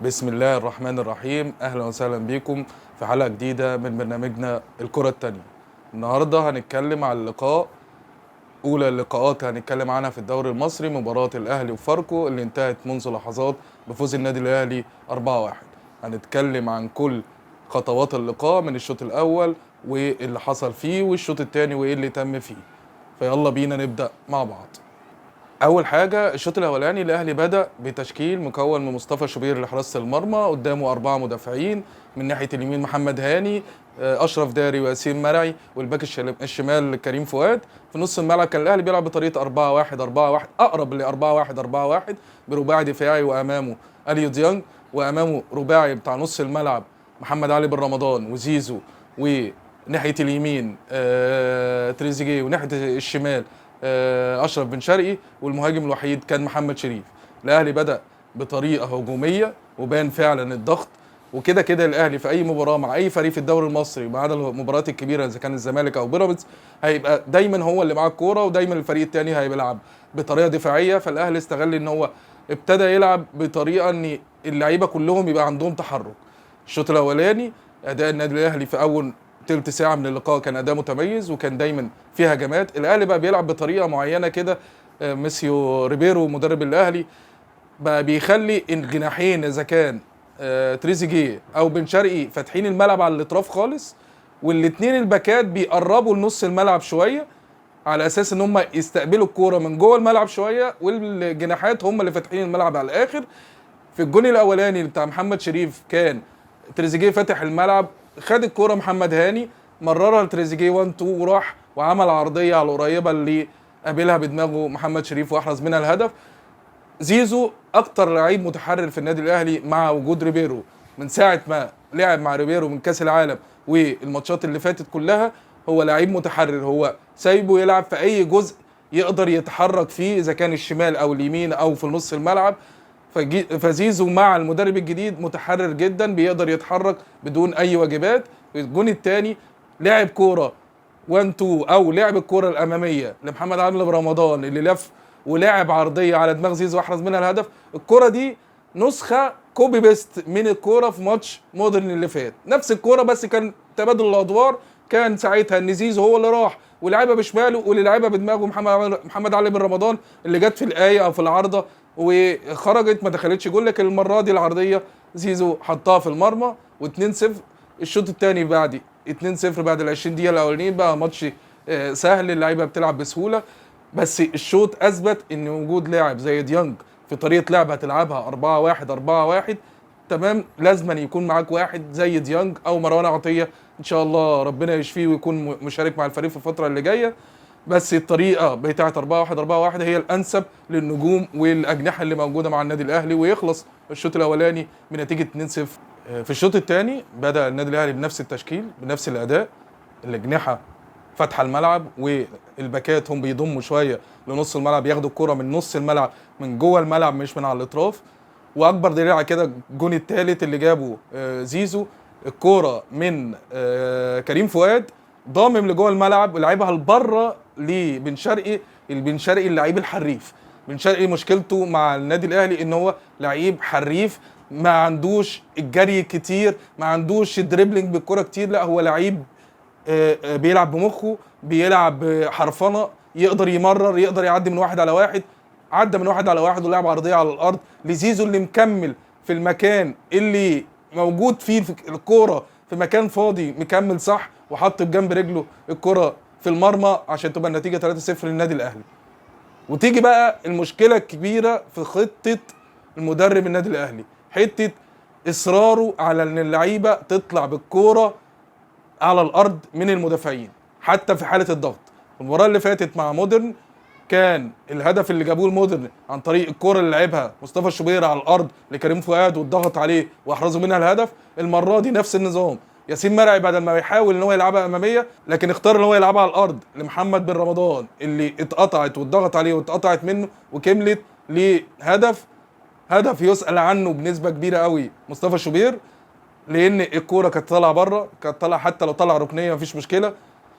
بسم الله الرحمن الرحيم. اهلا وسهلا بكم في حلقة جديدة من برنامجنا الكره الثانية. النهارده هنتكلم على اللقاء، اولى اللقاءات هنتكلم عنها في الدوري المصري، مباراة الاهلي وفاركو اللي انتهت منذ لحظات بفوز النادي الاهلي 4-1. هنتكلم عن كل خطوات اللقاء من الشوط الاول واللي حصل فيه والشوط الثاني وايه اللي تم فيه. فيلا بينا نبدا مع بعض. اول حاجة الشوط الاولاني الاهلي بدا بتشكيل مكون من مصطفى شوبير لحراسه المرمى، قدامه 4 مدافعين، من ناحية اليمين محمد هاني، اشرف داري وياسين مرعي، والباك الشمال كريم فؤاد. في نص الملعب كان الاهلي بيلعب بطريقة 4-1-4-1، اقرب ل 4-1-4-1، برباعي دفاعي وامامه اليو ديانج، وامامه رباعي بتاع نص الملعب محمد علي بن رمضان وزيزو، وناحية اليمين تريزيجيه، وناحية الشمال اشرف بن شرقي، والمهاجم الوحيد كان محمد شريف. الاهلي بدا بطريقة هجومية وبان فعلا الضغط، وكده كده الاهلي في اي مباراة مع اي فريق في الدوري المصري ما عدا المباريات الكبيرة اذا كان الزمالك او بيراميدز هيبقى دايما هو اللي معاه الكورة، ودايما الفريق الثاني هيلعب بطريقة دفاعية. فالاهلي استغل ان هو ابتدى يلعب بطريقة ان اللعيبة كلهم يبقى عندهم تحرك. الشوط الاولاني اداء النادي الاهلي في اول تلت ساعة من اللقاء كان اداء متميز، وكان دايما فيها هجمات. الاهلي بقى بيلعب بطريقة معينة كده، ميسيو ريبيرو مدرب الاهلي بقى بيخلي الجناحين اذا كان تريزيجيه او بن شرقي فاتحين الملعب على الاطراف خالص، والاثنين الباكات بيقربوا لنص الملعب شوية على اساس ان هم يستقبلوا الكورة من جوه الملعب شوية، والجناحات هم اللي فاتحين الملعب على الاخر. في الجون الاولاني بتاع محمد شريف كان تريزيجيه فاتح الملعب، خد الكورة محمد هاني مررها لتريزيجيه 1 2 وراح وعمل عرضية على القريبة اللي قابلها بدماغه محمد شريف واحرز منها الهدف. زيزو اكتر لعيب متحرر في النادي الاهلي مع وجود ريبيرو، من ساعة ما لعب مع ريبيرو من كاس العالم والماتشات اللي فاتت كلها هو لعيب متحرر، هو سايبه يلعب في اي جزء يقدر يتحرك فيه اذا كان الشمال او اليمين او في نص الملعب. فزيزو مع المدرب الجديد متحرر جدا، بيقدر يتحرك بدون اي واجبات. الجون الثاني لعب كورة 1 2 او لعب الكورة الامامية لمحمد علي بن رمضان اللي لف ولعب عرضية على دماغ زيزو واحرز منها الهدف. الكورة دي نسخه copy paste من الكورة في ماتش مودرن اللي فات، نفس الكورة بس كان تبادل الادوار، كان ساعتها ان زيزو هو اللي راح ولعبها بشماله واللي لعبها بدماغه محمد علي بن رمضان اللي جت في الايه او في العارضة وخرجت ما دخلتش جول، لكن المرة دي العرضية زيزو حطها في المرمى. و2-0 الشوط الثاني بعد 2-0 بعد ال 20 دقيقة الاولانيين بقى ماتش سهل، اللعيبة بتلعب بسهولة. بس الشوط اثبت ان وجود لاعب زي ديانج في طريقه لعب هتلعبها 4-1-4-1 تمام، لازما يكون معاك واحد زي ديانج او مروان عطية، ان شاء الله ربنا يشفيه ويكون مشارك مع الفريق في الفترة اللي جاية. بس الطريقة بتاعه 4-1-4-1 هي الانسب للنجوم والاجنحه اللي موجودة مع النادي الاهلي. ويخلص الشوط الاولاني بنتيجة 2-0. في الشوط الثاني بدا النادي الاهلي بنفس التشكيل بنفس الاداء، الاجنحة فاتحة الملعب والباكات هم بيضموا شوية لنص الملعب، ياخدوا الكره من نص الملعب من جوه الملعب مش من على الاطراف. واكبر دليل على كده الجون الثالث اللي جابه زيزو، الكورة من كريم فؤاد ضامم لجوه الملعب ولعبها لبره لبن شرقي. البن شرقي اللعيب الحريف، بن شرقي مشكلته مع النادي الاهلي ان هو لعيب حريف، ما عندوش الجري كتير، ما عندوش ال dribbling بالكرة كتير، لا هو لعيب بيلعب بمخه، بيلعب حرفنه، يقدر يمرر، يقدر يعدي من واحد على واحد. عدى من واحد على واحد ولعب عرضية على الارض لزيزو اللي مكمل في المكان اللي موجود فيه في الكورة، في مكان فاضي مكمل صح وحط بجنب رجله الكره في المرمى عشان تبقى النتيجة 3-0 للنادي الاهلي. وتيجي بقى المشكلة الكبيرة في خطه المدرب النادي الاهلي، حتة اصراره على ان اللعيبة تطلع بالكورة على الارض من المدافعين حتى في حاله الضغط. المباراة اللي فاتت مع مودرن كان الهدف اللي جابوه المودرن عن طريق الكره اللي لعبها مصطفى الشوبير على الارض لكريم فؤاد والضغط عليه واحرزوا منها الهدف. المرة دي نفس النظام، ياسين مرعي بدل ما يحاول ان هو يلعبها امامية لكن اختار ان هو يلعبها على الارض لمحمد بن رمضان اللي اتقطعت والضغط عليه واتقطعت منه وكملت لهدف، هدف يسأل عنه بنسبة كبيرة قوي مصطفى شوبير، لان الكورة كانت طالعه بره، كانت طالعه حتى لو طالعه ركنيه مفيش مشكلة،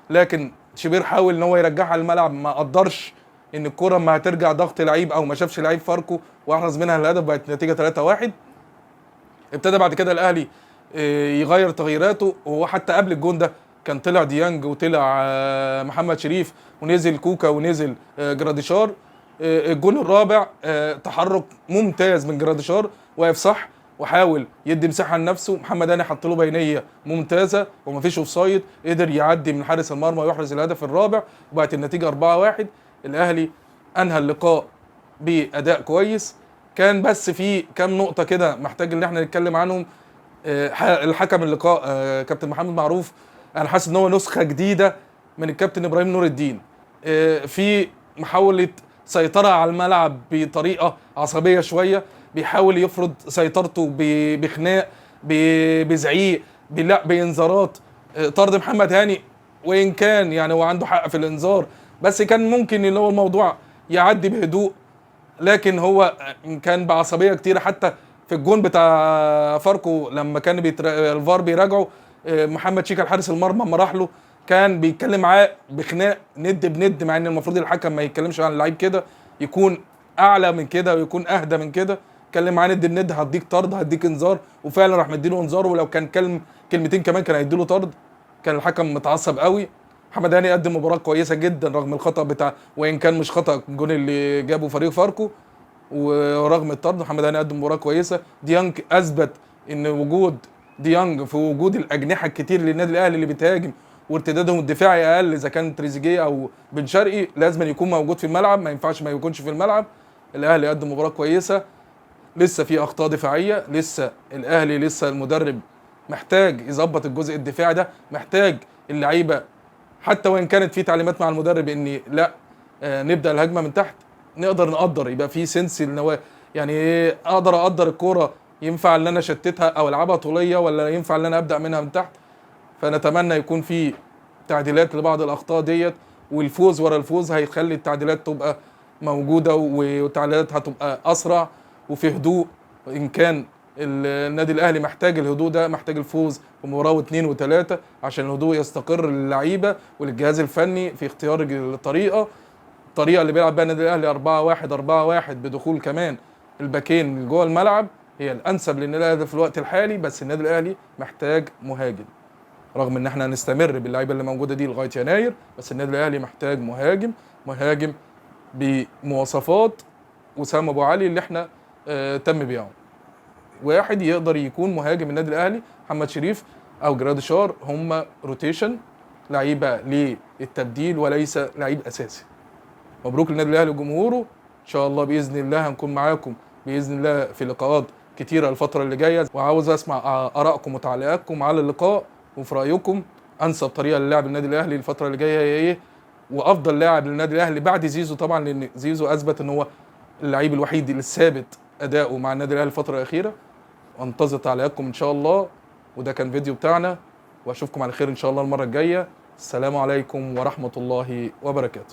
لكن شوبير حاول ان هو يرجعها الملعب، ما قدرش ان الكورة ما هترجع ضغط لعيب او ما شافش لعيب فاركو واحرز منها الهدف، بقت النتيجة 3-1. ابتدى بعد كده الاهلي يغير تغييراته، وهو حتى قبل الجون ده كان طلع ديانج وطلع محمد شريف ونزل كوكا ونزل جراديشار. الجون الرابع تحرك ممتاز من جراديشار، واقف صح وحاول يدي مساحة لنفسه. محمد هاني حط له بينيه ممتازة ومفيش offside، قدر يعدي من حارس المرمى ويحرز الهدف الرابع، وبقت النتيجة 4-1. الاهلي انهى اللقاء باداء كويس، كان بس في كام نقطة كده محتاج ان احنا نتكلم عنهم. الحكم اللقاء كابتن محمد معروف، انا حاسس ان هو نسخه جديدة من الكابتن ابراهيم نور الدين، في محاولة سيطرة على الملعب بطريقة عصبية شوية، بيحاول يفرض سيطرته بخناق، بزعيق، بانذارات. طرد محمد هاني وان كان يعني هو عنده حق في الانذار، بس كان ممكن ان هو الموضوع يعدي بهدوء، لكن هو كان بعصبيه كتيرة. حتى في الجون بتاع فاركو لما كان الفار بيراجعه، محمد شيكا الحارس المرمى اما راح له كان بيتكلم معاه بخناق ند بند، مع ان المفروض الحكم ما يتكلمش عن اللعيب كده، يكون اعلى من كده ويكون اهدى من كده. اتكلم معاه ند بند، هديك طرد هديك انذار، وفعلا راح مديله انذار، ولو كان كلم كلمتين كمان كان هيديله طرد. كان الحكم متعصب قوي. محمد هاني قدم مباراة كويسة جدا رغم الخطا بتاع، وان كان مش خطا الجون اللي جابه فريق فاركو، ورغم الطرد محمد هاني قدم مباراة كويسة. ديانج اثبت ان وجود ديانج في وجود الاجنحة الكتير للنادي الاهلي اللي بتهاجم وارتدادهم الدفاعي اقل، اذا كان تريزيجيه او بن شرقي لازم يكون موجود في الملعب، ما ينفعش ما يكونش في الملعب. الاهلي قدم مباراة كويسة، لسه في اخطاء دفاعية، لسه الاهلي لسه المدرب محتاج يظبط الجزء الدفاعي ده، محتاج اللعيبة حتى وان كانت في تعليمات مع المدرب ان لا نبدا الهجمة من تحت، نقدر نقدر، يبقى في سنس ان هو يعني ايه، اقدر اقدر الكورة، ينفع ان انا اشتتها او العبها طوليه، ولا ينفع ان انا ابدا منها من تحت. فنتمنى يكون في تعديلات لبعض الاخطاء ديت، والفوز ورا الفوز هيخلي التعديلات تبقى موجودة، والتعديلات هتبقى اسرع وفي هدوء. ان كان النادي الاهلي محتاج الهدوء ده، محتاج الفوز في مباراة واثنين وثلاثة عشان الهدوء يستقر للعيبة وللجهاز الفني في اختيار الطريقة. الطريقة اللي بيلعب بيها النادي الاهلي 4-1-4-1 بدخول كمان الباكين من جوه الملعب هي الانسب للنادي الاهلي في الوقت الحالي. بس النادي الاهلي محتاج مهاجم، رغم ان احنا هنستمر باللعيبه اللي موجودة دي لغاية يناير، بس النادي الاهلي محتاج مهاجم، مهاجم بمواصفات وسام ابو علي اللي احنا تم بيعه، واحد يقدر يكون مهاجم النادي الاهلي. محمد شريف او جراديشار هم rotation، لعيبة للتبديل وليس لعيب اساسي. مبروك للنادي الاهلي وجمهوره، ان شاء الله باذن الله هنكون معاكم باذن الله في لقاءات كتيرة الفترة اللي جاية، وعاوز اسمع ارائكم وتعليقاتكم على اللقاء، وفي رايكم انسب طريقه للاعب النادي الاهلي الفترة اللي جاية هي ايه، وافضل لاعب للنادي الاهلي بعد زيزو طبعا، لان زيزو اثبت ان هو اللعيب الوحيد اللي ثابت اداؤه مع النادي الاهلي الفترة الاخيرة. وانتظر تعليقاتكم ان شاء الله، وده كان فيديو بتاعنا، واشوفكم على خير ان شاء الله المرة الجاية. السلام عليكم ورحمة الله وبركاته.